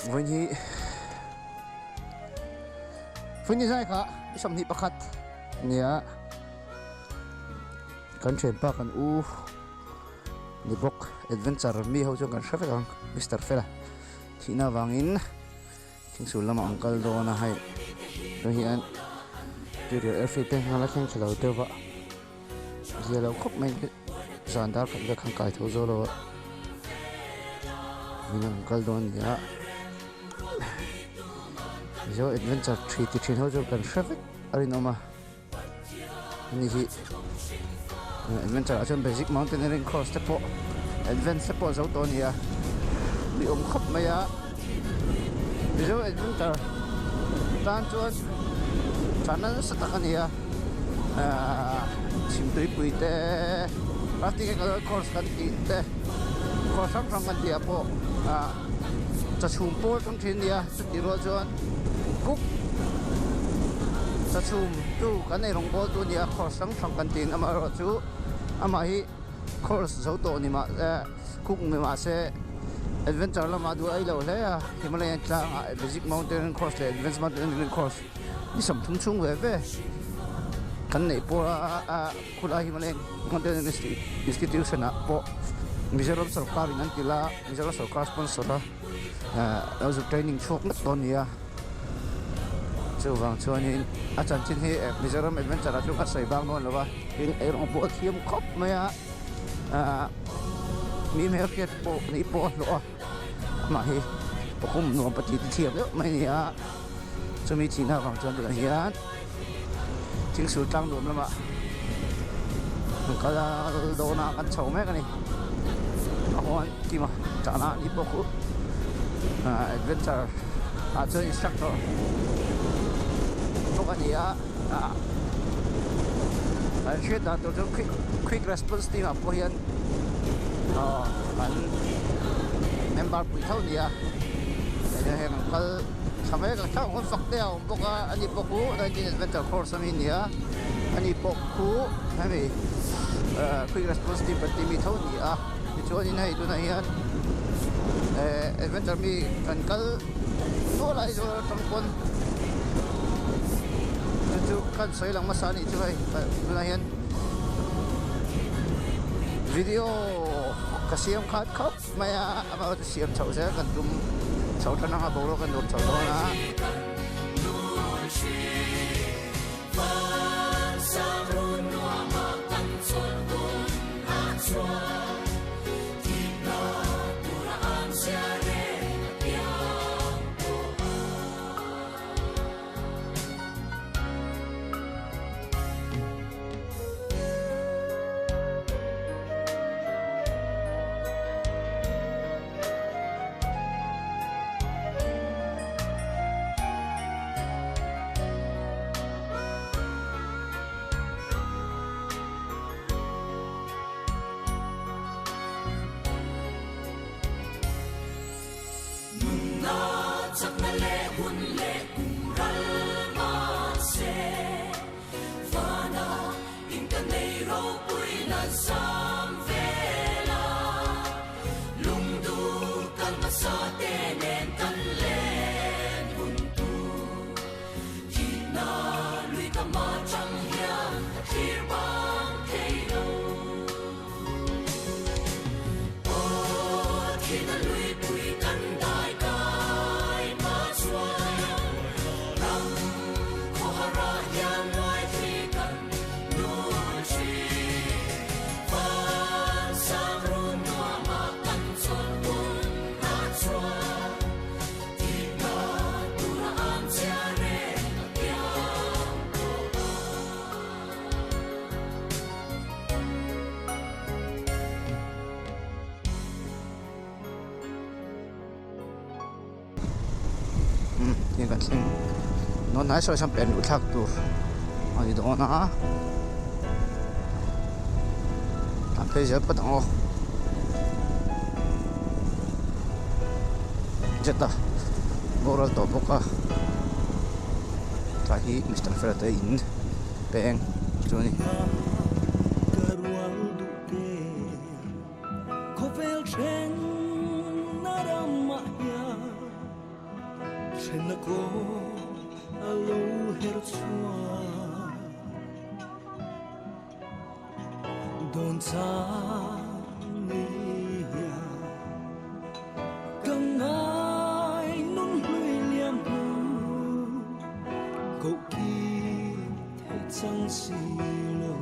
Vawiin hi Vawiin ni zai kha i 21 nia kan thianpa kan u ni bawk adventure mi ho chuan kan hre vek ang Mister Fela thihna avangin thingsul lamah an kal dawn a hei tah hian tuirial airfield te a la thleng thla lo deuh va zia lo khawp mai zan dar khat vel khan kai tho zo lo a min an kal dawn a ni a mizo adventure thi ti thin ho chu kan hre vek a rinawm a ani hi adventure ah chuan basic mountaineering course te pawh advance te pawh zo tawh a ni a mi awm khawp mai a mizo adventure tan chuan chana nasa tak a ni a ahh chhimtuipui te plastic course kan tih te course hrang hrang kan tih ah pawh ahh chachhum pawl tang thin a ni a chutih rual chuan cook chachhum tu kan ei rawng bawl tu a ni a course hrang hrang kan tiin amaherawh chu amah hi course zo tawh ni mah eh cook ni mah se adventure lamah duh a ei lo hle a Himalayan tlangah basic mountaineering course leh advance mountaineering course ni 30 chhung ve ve kan neih pawh a a khulai Himalayan mountaineering institution ah pawh Mizoram sorkar in an ti la Mizoram sorkar sponsor a ah lo zuk training chhuak ngawt dawn a ni a chuvang chuanin a chanchin hi Mizoram adventure ah chuan ka sawi bang dawn lo va tin eirawng pawh a thiam khawp mai a ah mi hmelhriat pawh nih pawh a hlawh a amah hi pakhum nuam pati ti thiam deuh mai a ni a chumi thihna avang chuan tunah hian thingsul tlang nuam lamah an kal dawn a kan chho mek a ni a huan kima chahna a ni bawk u ah adventure ah chuan instructor bawk a ni a ah an hriat dan tur chu quick quick response team ah pawh hian aw an member pui tho a ni a heng an kal tha mek a thlang hawn fak te a awm bawk a ani pawh khu 19 adventure course ami a ni a ani pawh khu hemi ah quick response team kan tih mi tho a ni a tichuanin hei tunah hian eh adventure mi kan kal nual a Aizawl atang pawn chu chu kan sawi lang hmasa a nih chu hei tunah hian video ka siam khat khawp mai a amaherawhchu siam chhoh zel kan tum chho tan anga boruak a nuam chho dawn a. Umm heng kan thleng dawn hnai sawi sawn pen luh thlak tur a ni dawn a tlan phei zel phawt ang aw jet a boral tawh bawk a tlai hi mister fela te in peng chu a ni. Khawvel then na ramah hian. Dawn chang ni hian ka ngai nun hlui liam hnu koh kir theih chang si lo.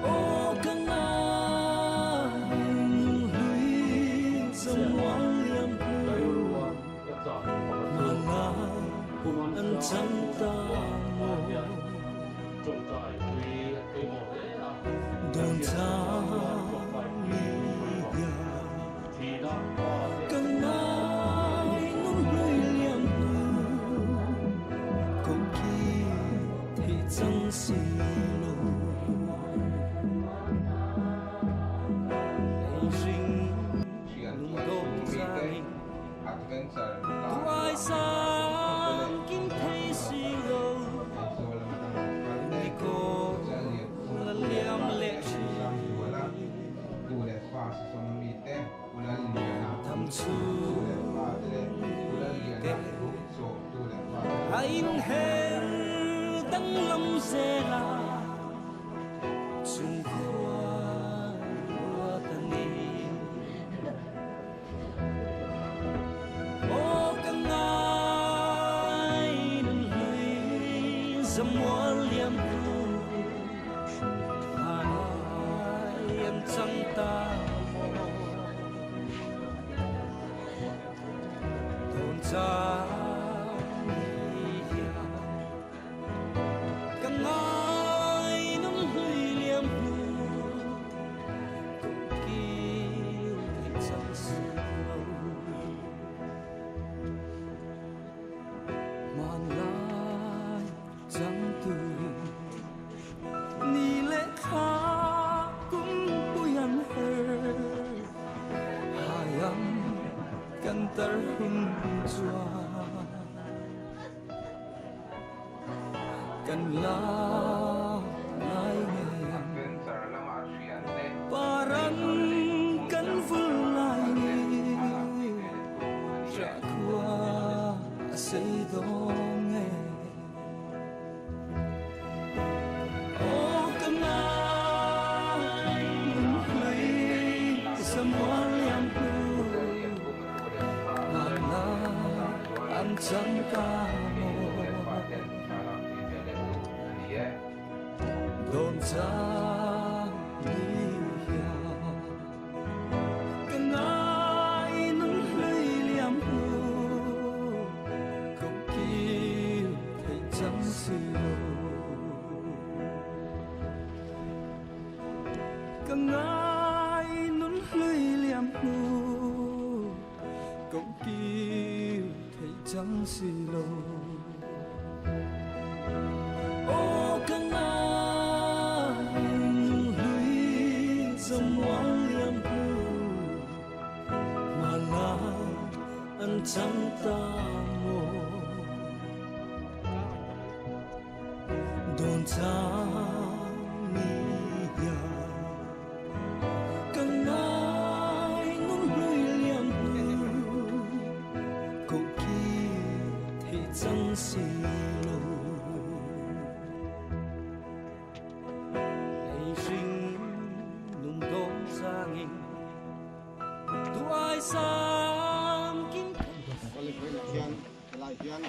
Aw ka ngai nun hlui zamual liam hnu hmanlai an chang ta maw. Dawn chang ni hian ka ngai nun hlui liam hnu koh kir theih chang si lo. Ei hring nun dawn changin tu ai sang kim thei si lo. Ni kaw la liam leh thin. Tham chhung te a inher danglam zel a, chung khua ruat a ni. Aw ka ngai nun hlui zamual liam hnu hmanlai an chang ta maw Tawn chang ni hian ka ngai nun hlui liam hnu Koh kir theih chang si lo. Hmanlai changtu ni leh thla kum pui an her hai ang kan tar hun chuan kan la ngai ngei ang. Parang kan vul lai ni Rah khua a sei dawn nge Aw ka ngai nun hlui Samual liam hnu Hmanlai an chang ta maw Dawn chang ni hian ka ngai nun hlui liam hnu koh kir theih chang si lo. Ka ngai nun hlui liam hnu koh kir theih chang si lo. Aw ka ngai hlui zamual liam hnu hmanlai an chang ta maw Dawn chang ni hian ka ngai nun hlui liam hnu koh kir theih chang si lo. Ei hring nun dawn changin tu ai sam kim Kawlipui hian helai hian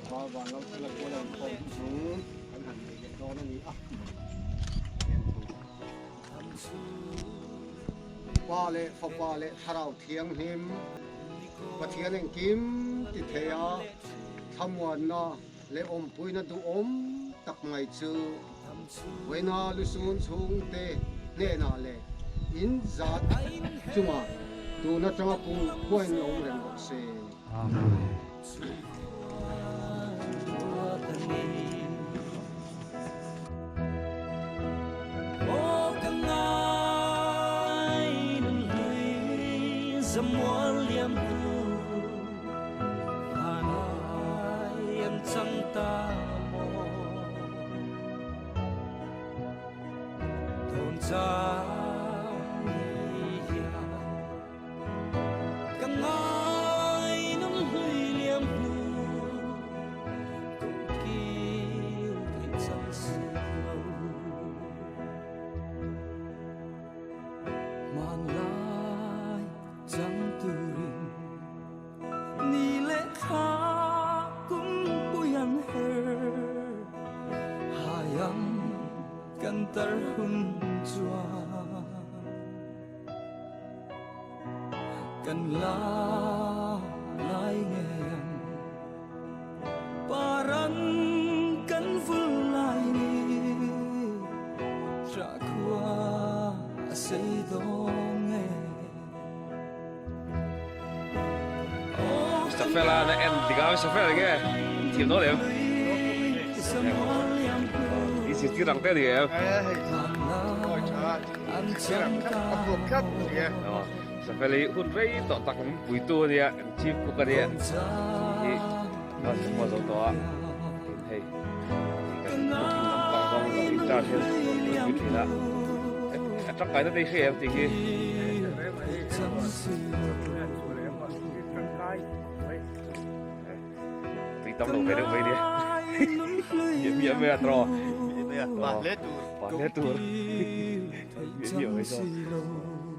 Val van lo thil a kual a inkhawm chung kan han nei leh dawn a ni a. Pa leh Fapa leh Thlarau Thianghlim Pathian engkim ti thei a, thlamuanna leh awmpuina duhawm tak mai chu Vawiina lusun chhungte hnenah leh in zat chungah tun atanga kum khuain awm reng rawh se. Amen. Ka ngai nun hlui liam hnu koh kir theih Safela na en dik a Safela nge thiam dawn em i zirtir ang te ani em Safela hi hun rei tawh tak min puitu ania chief cook ania hi a chhungkaw zo tawh a tin hei kan cooking lampang zawng zawng in charge hian kan pui thin a a tangkaina te hi hria em tih hi. Tui tam lo ve deuh mai nia miah miah mai a tawh miah miah mai a pa hle tur pa hle tur miah miah mai zawk.